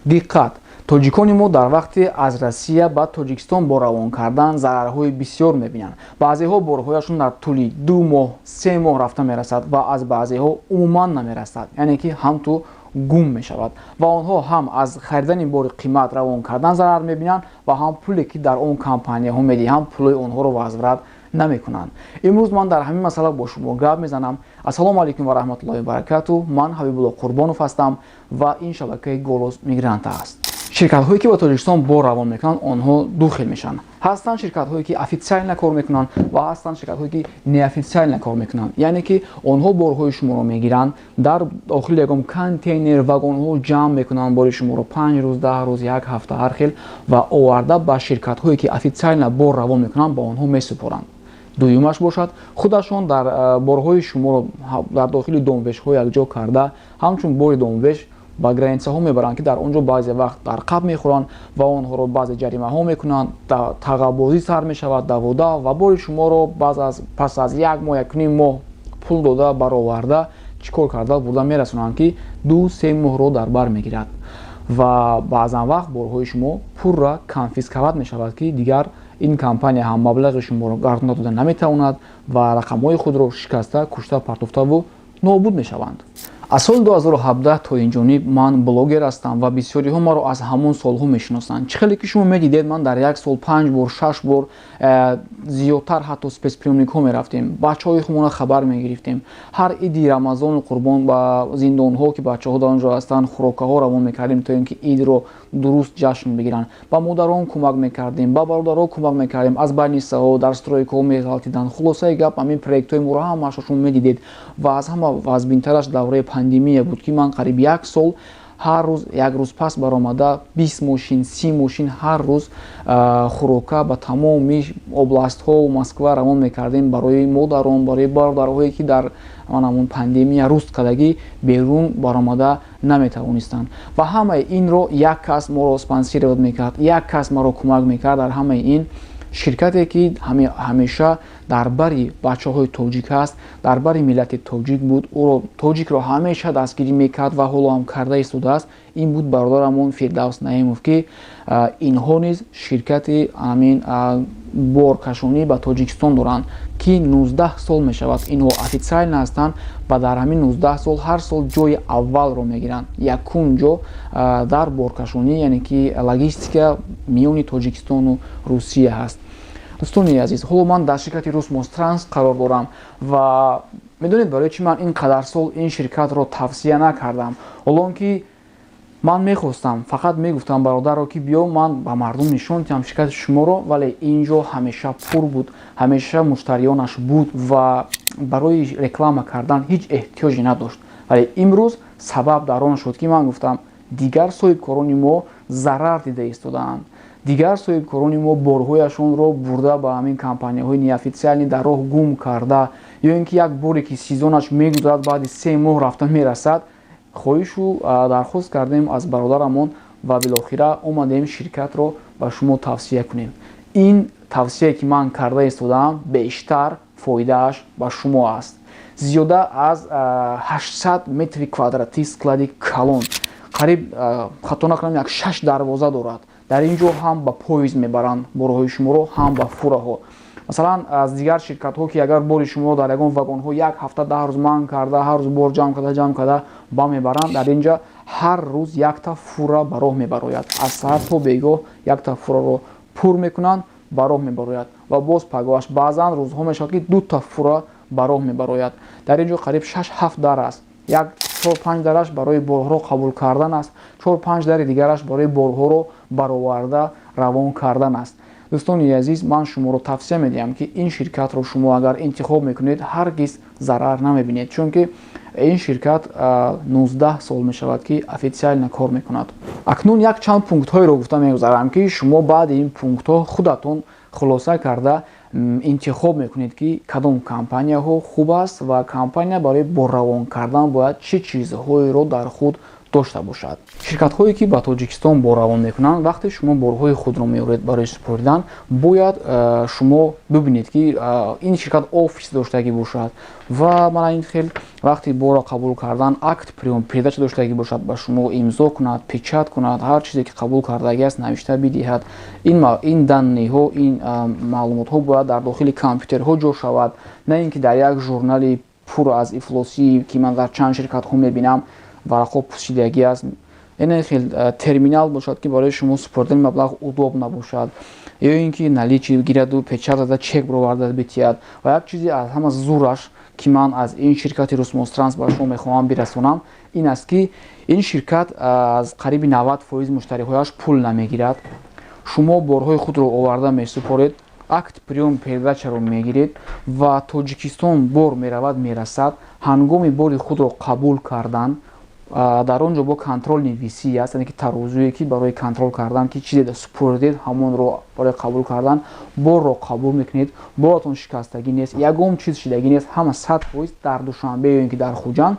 Диққат! Тоҷикони мо дар вақти аз Россия ба Тоҷикистон бор равон кардан зарарҳои бисёр мебинанд. Баъзеҳо борҳояшон дар тӯли 2 моҳ, 3 моҳ рафта мерасад ва аз баъзеҳо умуман намерасад, яъне ки ҳамту гум мешавад ва онҳо ҳам аз харидани бори қимат равон кардан зарар мебинанд ва ҳам пуле, ки дар он компанияҳо медиҳанд, пули онҳоро возврат намекунанд. Имрӯз ман дар ҳамин масъала бо шумо гап мезанам. Ассалому алайкум ва раҳматуллоҳи баракату. Ман Ҳабибулло Қурбонов ҳастам ва ин шабакаи «Голос мигранта» аст. Ширкатҳое, ки ба Тоҷикистон бор равон мекунанд, онҳо ду хел мешаванд. Ҳастанд ширкатҳое, ки официально кор мекунанд, ва ҳастанд ширкатҳое, ки неофициально кор мекунанд, яъне ки онҳо борҳои шуморо мегиранд, дар дохили ягон контейнер, вагонҳо ҷамъ мекунанд бори шуморо 5 рӯз, 10 рӯз, як ҳафта, ҳар хел, ва оварда ба ширкатҳое, ки официально бор равон мекунанд, ба онҳо месупоранд. Дуюмаш бошад, худашон дар борҳои шуморо дар дохили домвешҳо якҷо карда, ҳамчун бори домвеш ба границаҳо мебаранд, ки дар он ҷо баъзе вақт дар қаб мехӯранд ва онҳоро баъзе ҷаримаҳо мекунанд, тағаббозӣ сар мешавад, давода, ва бори шуморо пас аз як моҳ, 1,5 моҳ пул дода бароварда, чӣ кор карда бурда мерасонанд, ки 2-3 моҳро дар бар мегирад. Ва баъзан вақт борҳои шумо пурра конфисковать мешавад, ки дигар ин компания ҳам маблағи шуморо гардонда дода наметавонад ва рақамҳои худро шикаста, кушта партофтаву нобуд мешаванд. Аз соли 2017 то ин ҷониб ман блогер ҳастам ва бисёриҳо маро аз ҳамон солҳо мешиносанд. Чӣ хеле ки шумо медидед, ман дар як сол панҷ бор, шаш бор, зиёдтар ҳатто спецприёмникҳо мерафтем, бачаҳои худмона хабар мегирифтем. Ҳар иди Рамазону Қурбон ба зиндонҳо, ки бачаҳо дар он ҷо ҳастанд, хӯрокаҳо равон мекардем, то ин ки идро дуруст ҷашн бигиранд. Ба модарон кӯмак мекардем, ба бародаро кӯмак мекардем, аз больницаҳо, дар стройкаҳо меғалтиданд. Хулосаи гап, ҳамин проектҳои моро ҳамаашро шумо медидед. Ва аз ҳама вазбинтараш давраи пандемия буд, ки ман қариб як сол ҳар рӯз, як рӯз пас баромада, 20 мошин, 30 мошин ҳар рӯз хӯрока ба тамоми областҳо, Москва равон мекардем барои модарон, барои бародарҳое, ки дар ҳамон пандемия руст кардагӣ берун баромада наметавонистанд. Ва ҳамаи инро як кас моро спонсировать мекард, як кас маро кӯмак мекард дар ҳамаи ин ширкате, ки ҳамеша дар бари бачаҳои тоҷик аст, дар бари миллати тоҷик буд, ӯро, тоҷикро ҳамеша дастгирӣ мекард ва ҳоло ҳам карда истодааст. Ин буд бародарамон Фирдавс Наимов, ки инҳо низ ширкати ҳамин боркашонӣ ба Тоҷикистон доранд, ки 19 сол мешавад инҳо официально ҳастанд ва дар ҳамин 19 сол ҳар сол ҷои аввалро мегиранд, якум ҷо дар боркашонӣ, яъне ки логистика миёни Тоҷикистону Русия ҳаст. Дӯстони азиз, ҳоло ман дар ширкати «Русмостранс» қарор дорам. Ва медонед, барои чӣ ман ин қадар сол ин ширкатро тавсия накардам? Ҳолон ки ман мехостам, фақат мегуфтам бародарро, ки биё, ман ба мардум нишон диҳам ширкати шуморо, вале ин ҷо ҳамеша пур буд, ҳамеша муштариёнаш буд ва барои реклама кардан ҳеҷ эҳтиёҷе надошт. Вале имрӯз сабаб дар он шуд, ки ман гуфтам, дигар соҳибкорони мо зарар дида истодаанд, дигар соҳибкорони мо борҳояшонро бурда ба ҳамин компанияҳои неофициальный дар роҳ гум карда, ё ин ки як боре, ки сезонаш мегузарад, баъди 3 моҳ рафта мерасад. Хоҳишу дархост кардем аз бародарамон ва билохира омадем ширкатро ба шумо тавсия кунем. Ин тавсие, ки ман карда истодаам, бештар фоидааш ба шумо аст. Зиёда аз 800 метри квадратӣ склади калон, қариб, хато накунам, як шаш дарвоза дорад. Дар ин ҷо ҳам ба поезд мебаранд борҳои шуморо, ҳам ба фураҳо. Масалан, аз дигар ширкатҳо, ки агар бори шуморо дар ягон вагонҳо як ҳафта, 10 рӯз манг карда, ҳар рӯз бор ҷамъ карда, ҷамъ карда ба мебаранд, дар ин ҷа ҳар рӯз якта фура ба роҳ мебарояд. Аз саҳар то бегоҳ якта фураро пур мекунанд, ба роҳ мебарояд ва боз пагоҳаш баъзан рӯзҳо мешавад, ки дута фура ба роҳ мебарояд. Дар ин ҷо қариб шаш ҳафт дар аст. Як чор панҷ дараш барои борҳоро қабул кардан аст, чор панҷ дари дигараш барои борҳоро бароварда равон кардан аст. Дӯстони азиз, ман шуморо тавсия медиҳам, ки ин ширкатро шумо агар интихоб мекунед, ҳаргиз зарар намебинед, чунки ин ширкат 19 сол мешавад, ки официально кор мекунад. Акнун як чанд пунктҳоеро гуфта мегузарам, ки шумо баъди ин пунктҳо худатон хулоса карда интихоб мекунед, ки кадом компанияҳо хуб аст ва компания барои борравон кардан бояд чӣ чизҳоеро дар худ дошта бошад. Ширкатҳое, ки ба Тоҷикистон бор равон мекунанд, вақте шумо борҳои худро меоред барои супоридан, бояд шумо бибинед, ки ин ширкат офис доштагӣ бошад ва мана ин хел вақти борро қабул кардан акт приём передача доштагӣ бошад, ба шумо имзо кунад, печать кунад, ҳар чизе ки қабул кардагӣ аст, навишта бидиҳад. Ин данные ҳо, ин маълумотҳо бояд дар дохили компютерҳо ҷо шавад, на ин ки дар як журнали пур аз ифлосӣ, ки ман дар чанд ширкатҳо мебинам, варақҳо пӯсидагӣ аст. Ин хел терминал бошад, ки барои шумо супоридани маблағ удобно набошад ё ин ки наличный гираду печать зада, чек бироварда битиҳад. Ва як чизи аз ҳама зураш, ки ман аз ин ширкати Русмостранс ба шумо мехоҳам бирасонам, ин аст, ки ин ширкат аз қариби 90% муштариҳояш пул намегирад. Шумо борҳои худро оварда месупоред, акт приём передача ро мегиред ва Тоҷикистон бор меравад, мерасад. Ҳангоми бори худро қабул кардан дар он ҷо бо контрольный весы аст, яъне ки тарозуе, ки барои контроль кардан, ки чизе супоридед, ҳамонро барои қабул кардан борро қабул мекунед. Боратон шикастагӣ нест, ягон чиз шидагӣ нест, ҳама 100% дар Душанбе ё ин ки дар Хуҷанд.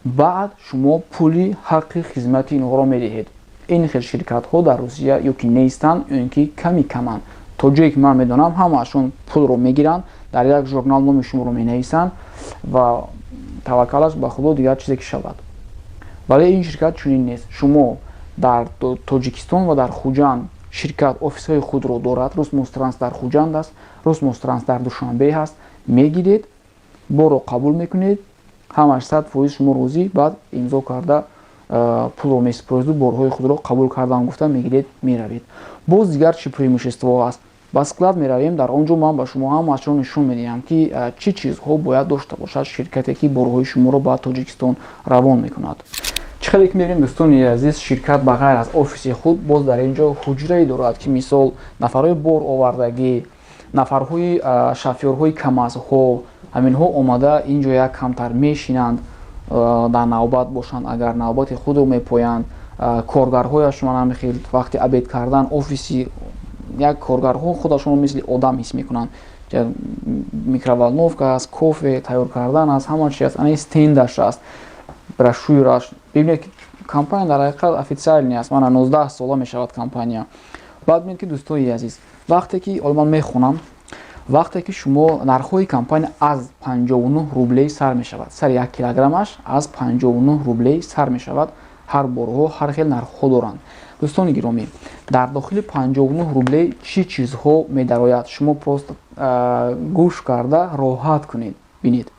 Баъд шумо пули ҳаққи хизмати инҳоро медиҳед. Ин хел ширкатҳо дар Русия ё ки нестанд, ё ин ки ками каманд. То ҷое ки ман медонам, ҳамаашон пулро мегиранд, дар як журнал номи шуморо менависанд ва таваккалаш ба Худо, дигар чизе ки шавад. Вале ин ширкат чунин нест. Шумо дар Тоҷикистон ва дар Хуҷанд ширкат офисҳои худро дорад. Русмостранс дар Хуҷанд аст, Русмостранс дар Душанбе ҳаст. Мегиред, борро қабул мекунед, ҳамаш 100% шумо розӣ, баъд имзо карда, пулро месупориду борҳои худро қабул кардан гуфта мегиред, меравед. Боз дигар чӣ преимущество аст? Ба склад меравем. Дар он ҷо ман ба шумо ҳамаашро нишон медиҳам, ки чӣ чизҳо бояд дошта бошад ширкате, ки борҳои шуморо ба Тоҷикистон равон мекунад. Чӣ хеле ки мебинем, дӯстони азиз, ширкат ба ғайр аз офиси худ боз дар ин ҷо ҳуҷрае дорад, ки мисол нафарҳои бор овардагӣ, нафарҳои шофёрҳои КамАЗҳо, ҳаминҳо омада ин ҷо як камтар мешинанд, дар навбат бошанд, агар навбати худро мепоянд. Коргарҳояшон ҳами хел вақти обед кардан офиси як коргарҳо худашонро мисли одам ҳис мекунанд. Микроволновка аст, кофе тайёр кардан аст, ҳама чи аст. Ана стендаш аст, брошюраш. Бибинед, ки компания дар ҳақиқат официальный аст. Мана, 19 сола мешавад компания. Баъд бинед, ки, дӯстои азиз, вақте ки ҳоло ман мехонам, вақте ки шумо нархҳои компания аз 59 рублей сар мешавад, сари 1 килограммаш аз 59 рублей сар мешавад. Ҳар борҳо ҳар хел нархҳо доранд. Дӯстони гиромӣ, дар дохили 59 рублей чӣ чизҳо медарояд, шумо просто гӯш карда роҳат кунед, бинед.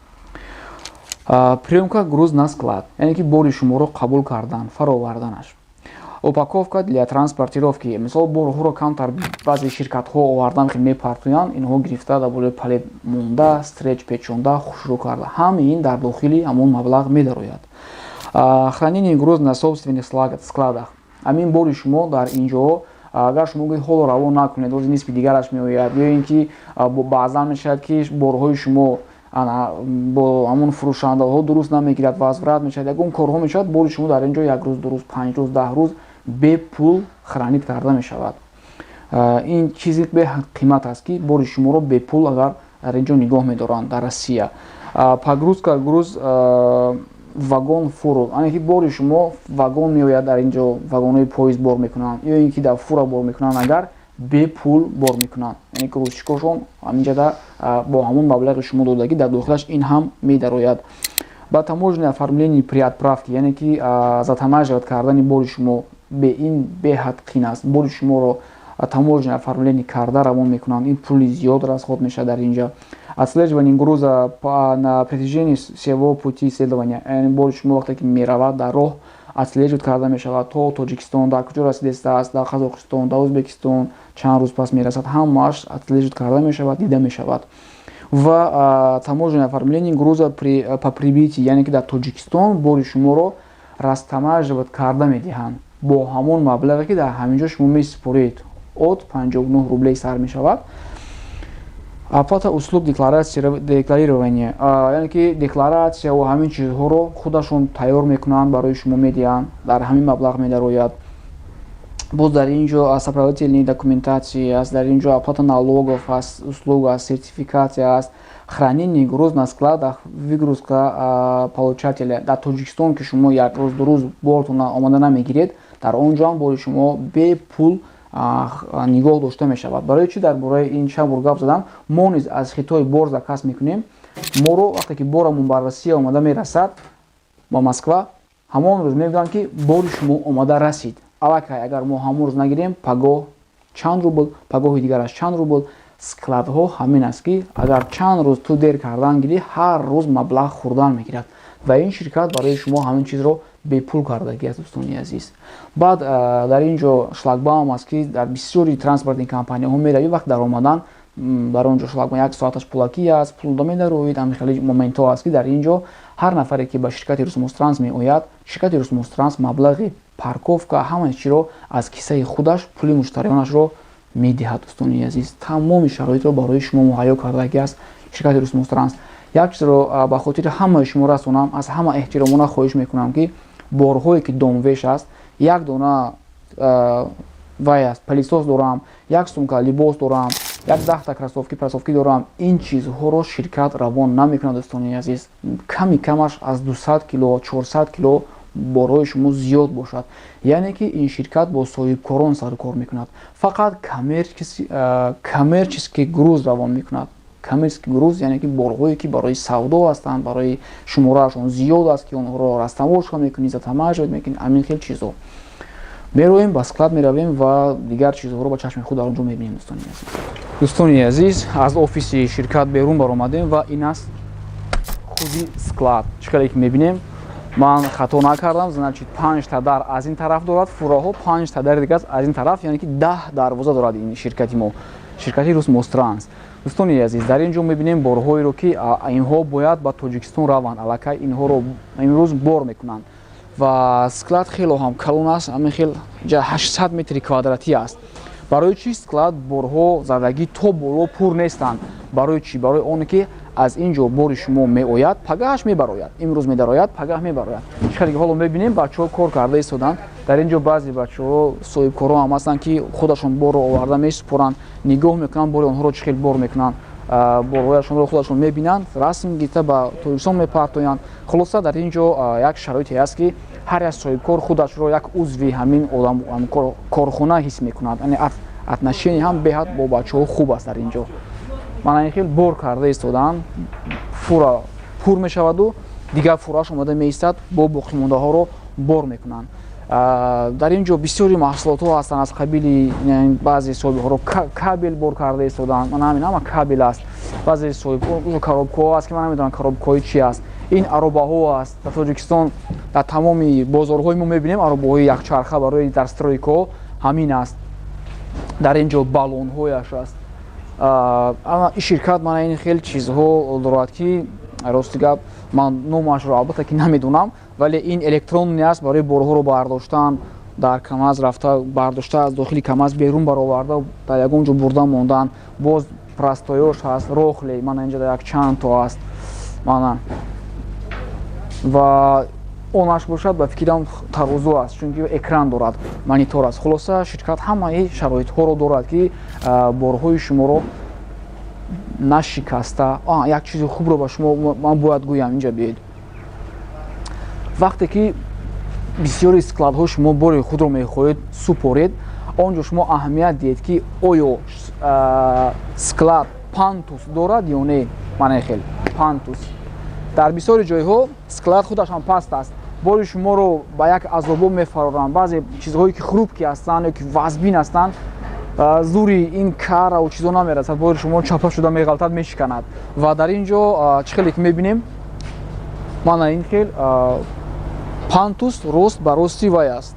Приёмка груз на склад, яъне ки бори шуморо қабул кардан, фароварданаш, упаковка для транспортировки. Мисол, борҳоро камтар баъзе ширкатҳо овардан мепартоянд, инҳо гирифта, дар болои палет монда, стрейч печонда, хушрӯ карда, ҳамаи ин дар дохили ҳамон маблағ медарояд. Хранение груз на собственных складах. Ҳамин бори шумо дар ин ҷо, агар шумо гӯед, ҳоло равон накунед, ози нисфи дигараш меояд, ё ин ки баъзан мешавад, ки борҳои шумо бо ҳамон фурӯшандаҳо дуруст намегирад, возврат мешавад, ягон корҳо мешавад, бори шумо дар ин ҷо як рӯз, 2 рӯз, 5 рӯз, 10 рӯз бепул хранить карда мешавад. Ин чизи беқимат аст, ки бори шуморо бепул агар дар ин ҷо нигоҳ медоранд дар Россия. Погрузка груз вагон, фуру, ане ки бори шумо вагон меояд, дар ин ҷо вагонҳои поезд бор мекунанд ё ин ки дар фура бор мекунанд, агар бепул бор мекунанд, яъне грузчик ошон ҳаминҷада бо ҳамон маблағи шумо додагӣ дар дохилаш ин ҳам медарояд. Ба таможенное оформление при отправке, яъне ки затамаживать кардани бори шумо ин беҳад қин аст. Бори шуморо таможенное оформление карда равон мекунанд, ин пули зиёд расход мешавад дар инҷа. Отслеживание груза на протяжении всего пути следования, яъне бори шумо вақте ки меравад, дар роҳ отслеживать карда мешавад то Тоҷикистон, дар куҷо расидааст, дар Қазоқистон, дар Ӯзбекистон чанд рӯз пас мерасад, ҳамааш отслеживать карда мешавад, дида мешавад. Ва таможенное оформление груза по прибытии, яъне ки дар Тоҷикистон бори шуморо растамаживать карда медиҳанд бо ҳамон маблағе, ки дар ҳамин ҷо шумо месупоред, от 59 рублей сар мешавад. Оплата услуг декларирования, яъне ки декларатсия ва ҳамин чизҳоро худашон тайёр мекунанд, барои шумо медиҳанд, дар ҳамин маблағ медарояд. Боз дар ин ҷо сопроводительные документации аст, дар ин ҷо оплата налогов аст, услуга аст, сертификация аст, хранение груз на складах, выгрузка получателя. Дар Тоҷикистон, ки шумо як рӯз, 2 рӯз бортона омода намегиред, дар он ҷо ҳам бори шумо бепул нигоҳ дошта мешавад. Барои чӣ дар бораи ин чанд бор гап задам? Мо низ аз Хитой бор заказ мекунем. Моро вақте ки борамон ба Россия омада мерасад, ба Москва, ҳамон рӯз мегӯянд, ки бори шумо омада расид. Аллакай агар мо ҳамон рӯз нагирем, пагоҳ чанд рубл, пагоҳи дигараш чанд рубл. Складҳо ҳамин аст, ки агар чанд рӯз ту дер кардан гирӣ, ҳар рӯз маблағ хӯрдан мегирад. Ва ин ширкат барои шумо ҳамин чизро бепул кардагӣ аст, дӯстони азиз. Баъд дар ин ҷо шлагбаум аст, ки дар бисёри транспортный компанияҳо меравӣ, вақт даромадан дар он ҷо шлагбаум як соаташ пулакӣ аст, пул медароид. Ҳамин хеле моментҳо аст, ки дар ин ҷо ҳар нафаре, ки ба ширкати Русмостранс меояд, ширкати Русмостранс маблағи парковка, ҳамаи чиро аз киссаи худаш, пули муштариёнашро медиҳад. Дӯстони азиз, тамоми шароитро барои шумо муҳайё кардагӣ аст ширкати Русмостранс. Як чизро ба хотири ҳамаи шумо расонам: аз ҳама эҳтиромона хоҳиш мекунам, ки борҳое ки домвеш аст, як дона вай аст, пылесос дорам, як сумка либос дорам, як 10-та кроссовки дорам, ин чизҳоро ширкат равон намекунад. Дӯстони азиз, ками камаш аз 200 кило, 400 кило борҳои шумо зиёд бошад. Яъне ки ин ширкат бо соҳибкорон сарукор мекунад, фақат коммерческий груз равон мекунад. Коммерческий груз, яъне ки борҳое, ки барои савдо ҳастанд, барои шумораашон зиёд аст, ки онҳоро растаможка мекунӣ, затамаживать мекунӣ, ҳамин хел чизҳо. Мероем, ба склад меравем ва дигар чизҳоро ба чашми худ дар он ҷо мебинем. Дӯстони азиз, дӯстони азиз, аз офиси ширкат берун баромадем ва ин аст худи склад. Чӣ хеле ки мебинем, ман хато накардам, значит, панҷта дар аз ин тараф дорад фураҳо, панҷта дари дига аз ин тараф, яъне ки 10 дарвоза дорад ин ширкати мо, ширкати Русмостранс. Дӯстони азиз, дар ин ҷо мебинем борҳоеро, ки инҳо бояд ба Тоҷикистон раванд. Аллакай инҳоро имрӯз бор мекунанд ва склад хело ҳам калон аст, ҳамин хел 800 метри квадратӣ аст. Барои чӣ склад борҳо задагӣ то боло пур нестанд? Барои чӣ? Барои оне ки аз ин ҷо бори шумо меояд, пагаҳаш мебарояд, имрӯз медарояд, пагаҳ мебарояд. Чӣ хеле ҳоло мебинем, бачаҳо кор карда истоданд дар ин ҷо. Баъзе бачаҳо, соҳибкорон ҳам ҳастанд, ки худашон борро оварда месупоранд, нигоҳ мекунанд бори онҳоро, чӣ хел бор мекунанд, борҳояшонро худашон мебинанд, расм гирифта ба Тоҷикистон мепартоянд. Хулоса, дар ин ҷо як шароите аст, ки ҳар як соҳибкор худашро як узви ҳамин одам, корхона ҳис мекунад. Яъне отношение ҳам беҳад бо бачаҳо хуб аст дар ин ҷо. Мана ин хел бор карда истодаанд, фура пур мешаваду дигар фураш омада меистад, бо боқимондаҳоро бор мекунанд. Дар ин ҷо бисёри маҳсулотҳо ҳастанд, аз қабили баъзе соҳибҳоро кабел бор карда истодаанд. Мана ҳамин ҳама кабел аст. Баъзе соҳиб коробкаҳо аст, ки ман намедонам, коробкаҳои чи аст. Ин аробаҳо аст. Дар Тоҷикистон дар тамоми бозорҳои мо мебинем аробаҳои якчарха барои дар стройкаҳо, ҳамин аст. Дар ин ҷо баллонҳояш аст. Ин ширкат мана ин хел чизҳо дорад, ки рости гап, ман номашро албатта ки намедонам, вале ин электронный аст, барои борҳоро бардоштан, дар КамАЗ рафта бардошта, аз дохили КамАЗ берун бароварда, дар ягон ҷо бурда мондан. Боз простоёш ҳаст, рохли, мана инҷа як чанд то аст. Мана ва онаш бошад, ба фикрам, тарозу аст, чунки экран дорад, монитор аст. Хулоса, ширкат ҳамаи шароитҳоро дорад, ки борҳои шуморо нашикаста. Як чизи хубро ба шумо ман бояд гӯям. Инҷа биёед. Вақте ки бисёри складҳо шумо бори худро мехоҳед супоред, он ҷо шумо аҳамият диҳед, ки оё склад пандус дорад ё не. Манаи хел пандус дар бисёри ҷойҳо склад худаш ҳам паст аст, бори шуморо ба як азобо мефароранд. Баъзе чизҳое, ки хрупкий ҳастанд ё ки вазбин ҳастанд, зури ин караву чизо намерасад, бори шумо чапа шуда меғалтад, мешиканад. Ва дар ин ҷо чӣ хеле ки мебинем, мана ин хел пандус рост ба рости вай аст,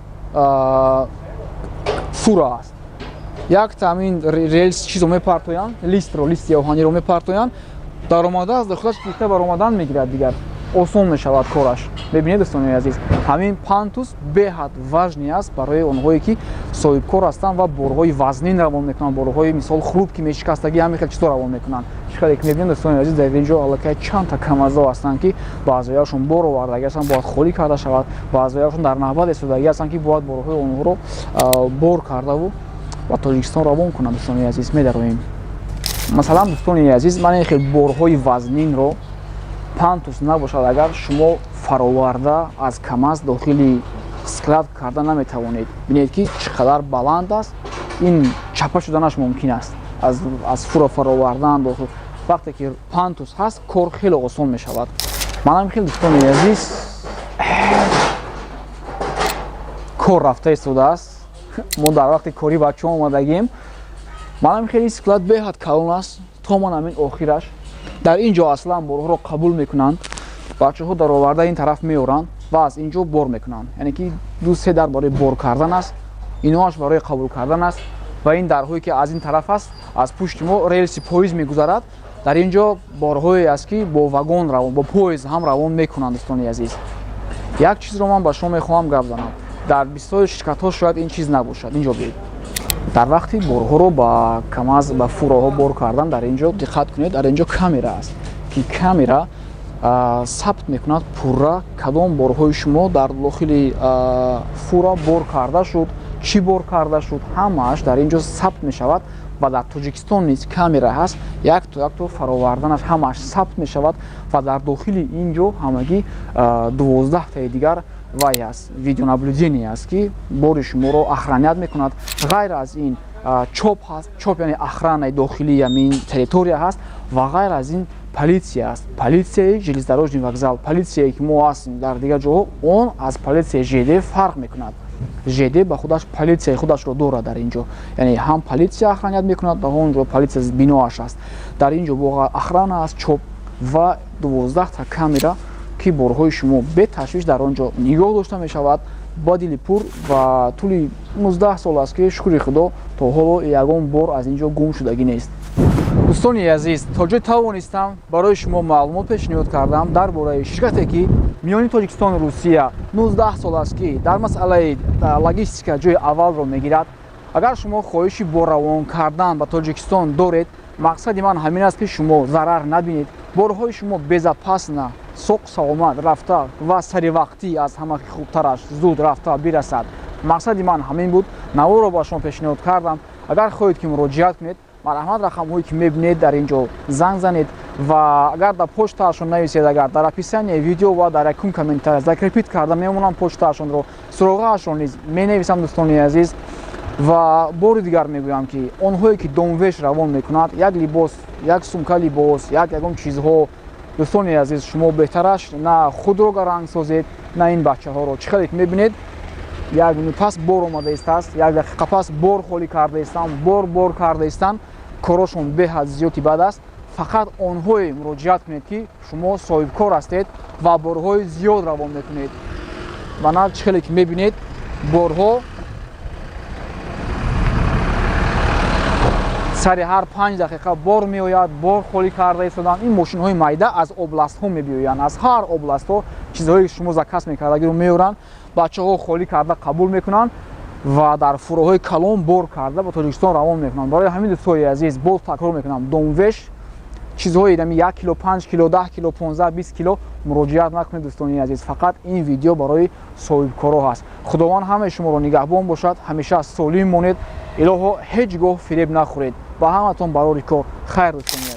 фура аст. Як ҳамин рельс чизо мепартоянд, листро, листи оҳаниро мепартоянд, даромада аз дохилаш гирифта баромадан мегирад дигар. Осон мешавад кораш. Мебинед, дӯстони азиз, ҳамин пантус беҳад важный аст барои онҳое, ки соҳибкор ҳастанд ва борҳои вазнин равон мекунанд, борҳои, мисол, хрупкий, мешикастагӣ, ҳамин хел чизо равон мекунанд. Чӣ хеле ки мебинед, дӯстони азиз, дар ин ҷо аллакай чандта КамАЗҳо ҳастанд, ки баъзеяшон бор овардагӣ ҳастанд, бояд холӣ карда шавад, баъзеяшон дар навбат истодагӣ ҳастанд, ки бояд борҳои онҳоро бор кардаву ба Тоҷикистон равон кунанд. Дӯстони азиз, медароем. Масалан, дӯстони азиз, ман ин хел борҳои вазнинро, пантус набошад агар, шумо фароварда аз КамАЗ дохили склад карда наметавонед. Бинед, ки чӣ қадар баланд аст ин, чапа шуданаш мумкин аст аз фура фаровардан дохил. Вақте ки пантус ҳаст, кор хеле осон мешавад. Манам хеле, дӯстони азиз, кор рафта истодааст. Мо дар вақти кори бачаҳо омадагем. Манам хеле склад беҳад калон аст, то ман ҳамин охираш. Дар ин ҷо аслан борҳоро қабул мекунанд, бачаҳо дароварда ин тараф меоранд ва аз ин ҷо бор мекунанд. Яъне ки ду се дар барои бор кардан аст, иноаш барои қабул кардан аст ва ин дарҳое, ки аз ин тараф аст, аз пушти мо релси поезд мегузарад. Дар ин ҷо борҳое аст, ки бо вагон равон, бо поезд ҳам равон мекунанд. Дӯстони азиз, як чизро ман ба шумо мехоҳам гап занам. Дар бисёри ширкатҳо шояд ин чиз набошад. Инҷо биед, дар вақти борҳоро ба КамАЗ, ба фураҳо бор кардан, дар ин ҷо диққат кунед. Дар ин ҷо камера аст, ки камера сабт мекунад пурра, кадом борҳои шумо дар дохили фура бор карда шуд, чӣ бор карда шуд, ҳамааш дар ин ҷо сабт мешавад. Ва дар Тоҷикистон низ камера ҳаст, якто якто фароварданаш ҳамааш сабт мешавад. Ва дар дохили ин ҷо ҳамагӣ 12таи дигар вай аст, видеонаблюдение аст, ки бори шуморо охранять мекунад. Ғайр аз ин ЧОП ҳаст, ЧОП яъне охранаи дохилии ҳамин территория ҳаст. Ва ғайр аз ин полиция аст, полицияи железнодорожный вокзал. Полицияе, ки мо ҳастем дар дигар ҷоҳо, он аз полицияи ЖД фарқ мекунад. ЖД ба худаш полицияи худашро дорад. Дар ин ҷо яъне ҳам полиция охранять мекунад, ва он ҷо полиция биноаш аст. Дар ин ҷо бо охрана аст, ЧОП ва 12та камера, ки борҳои шумо беташвиш дар он ҷо нигоҳ дошта мешавад, ба дили пур. Ва тӯли 19 сол аст, ки, шукри Худо, то ҳоло ягон бор аз ин ҷо гум шудагӣ нест. Дӯстони азиз, то ҷой тавонистам, барои шумо маълумот пешниҳод кардам дар бораи ширкате, ки миёни Тоҷикистону Русия 19 сол аст, ки дар масъалаи логистика ҷои аввалро мегирад. Агар шумо хоҳиши борравон кардан ба Тоҷикистон доред, мақсади ман ҳамин аст, ки шумо зарар набинед, борҳои шумо безопасно, соқ саломат рафта ва саривақтӣ, аз ҳама хубтараш зуд рафта бирасад. Мақсади ман ҳамин буд, наворо ба шумо пешниҳод кардам. Агар хоҳед, ки муроҷиат кунед, марҳамат, рақамҳое, ки мебинед, дар ин ҷо занг занед. Ва агар дар почтаашон нависед, агар дар описанияи видео ва дар якум комментария закрепить карда мемонам почтаашонро, суроғаашро низ менависам, дӯстони азиз. Ва бори дигар мегӯям, ки онҳое, ки Домвеш равон мекунад, як либос, як сумка либос, як ягон чизҳо, дӯстони азиз, шумо беҳтараш на худро гаранг созед, на ин бачаҳоро. Чӣ хеле ки мебинед, як минут пас бор омада истааст, як дақиқа пас бор холӣ карда истанд, бор карда истанд. Корошон беҳад зиёди бад аст. Фақат онҳое муроҷиат кунед, ки шумо соҳибкор ҳастед ва борҳои зиёд равон мекунед. Ва на, чӣ хеле ки мебинед, борҳо сари ҳар 5 дақиқа бор меояд, бор холӣ карда истоданд. Ин мошинҳои майда аз областҳо мебиёянд, аз ҳар областҳо чизҳое, шумо заказ мекардагиро меоранд, бачаҳо холӣ карда қабул мекунанд ва дар фуроҳои калон бор карда ба Тоҷикистон равон мекунанд. Барои ҳамин, дӯстои азиз, боз такрор мекунам: Домвеш чизҳои ами 1 кило, 5 кило, 10 кило, 15, 20 кило муроҷиат накунед, дӯстони азиз. Фақат ин видео барои соҳибкоро ҳаст. Худованд ҳамаи шуморо нигаҳбон бошад, ҳамеша солим монед, илоҳо ҳеҷ гоҳ фиреб нахӯред. Ба ҳаматон барори кор, хайр, дӯстони.